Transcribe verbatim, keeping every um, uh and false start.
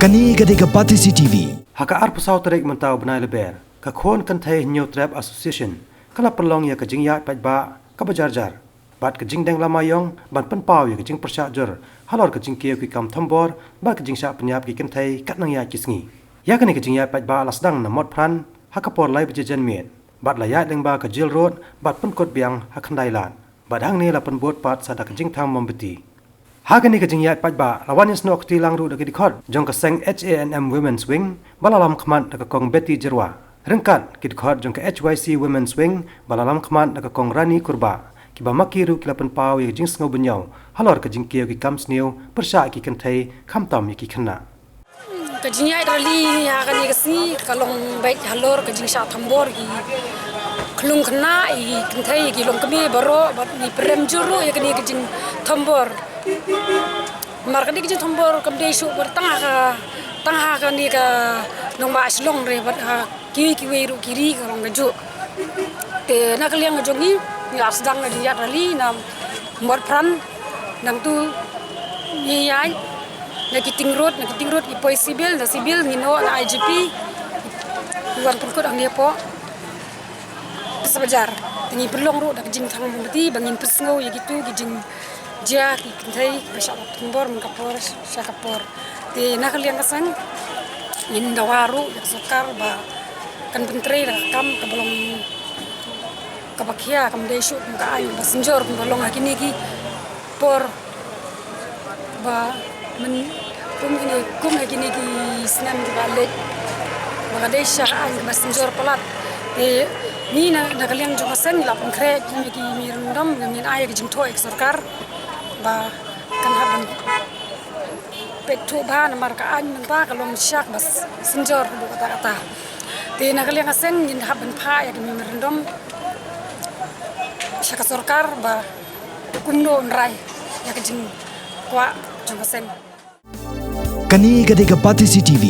Kane ka dei ka Batesi T V. Ha ka arphew saw tarik mynta u bnai Lber, ka Khun Kynthei Hynñiewtrep Association ka la pynlong ïa ka jingïaid paidbah kaba jar jar bad ka jingdeng lama ïong ban pynpaw ïa ka jingpyrshah jur halor ka jingkiew ki kam thombor bad ka jingshah pynïap ki kynthei kat nang ïa ki sngi. Ïa kane ka jingïaid paidbah la sdang na Motphran ha ka por lai baje janmiet bad la ïaid lyngba ka Jail Road bad pynkut biang ha Khyndailad. Bad hangne la pynbud pat sa da ka jingthang mombati. Ha kane ka jingïaid paidbah la wan ïasnoh kti lang ruh da ki dkhot jong ka seng H A N M Women's Wing ba la lam khmat da ka Kong Betty Jyrwa, ryngkat ki dkhot jong ka H Y C Women's Wing ba la lam khmat da ka Kong Rani Kurbah, kiba ma ki ruh ki la pynpaw ïa ka jingsngew bynñiew halor ka jingkiew ki kam sniew pyrshah ïa ki kynthei khamtam ïa ki khynnah. Ka jingïaid rally ha kane ka sngi ka long beit halor ka jingshah thombor ki khyllung khynnah, ïa ki kynthei, ïa ki longkmie baroh, bad ngi pyrem jur ruh ïa kane ka jingthombor. Namar kane ka jingthombor kam dei shuh bad tang ha ka, tang ha kane ka nongbah Shillong re, bad ha kiwei kiwei ruh ki ri ka long kajuh. Te na ka liang ka jong ngi, ngi la sdang ka jingïaid rally na Motphran, nangtu ngi ïaid na Keating Road, na Keating Road ngi poi Civil, na Civil ngi noh na I G P, ngi wan pynkut hangne hapoh Pisa Bazaar. Te ngi pynlong ruh da ka jingthang mombati ba ngin pynsngew ïa kitu ki jingjia ki kynthei kiba shah thombor myn ka por sha ka por. Te na ka liang ka seng ngin dawa ruh ïa ka sorkar ba kan pyntrei da ka kam kaba long kaba khia, kam dei shuh kum ka aiñ ba synjor kumba long ha kine ki por ba myn, kum kine, kum ha kine ki snem kiba leit ba ka dei sha ka aiñ kaba synjor palat. Te ngi na, na ka liang jong ka seng la pynkhreh kum ki mei ryngdom ngin ai ka jingthoh ïa ka sorkar ba kan hap ban peit thuh bha namar ka aiñ mynta ka long sha kaba synjor haduh katta katta. Te na ka liang ka seng ngin hap ban phah ïa ki mei ryngdom sha ka sorkar ba kumno un rai ïa ka jingkwah jong ka seng. Kane ka dei ka Batesi T V.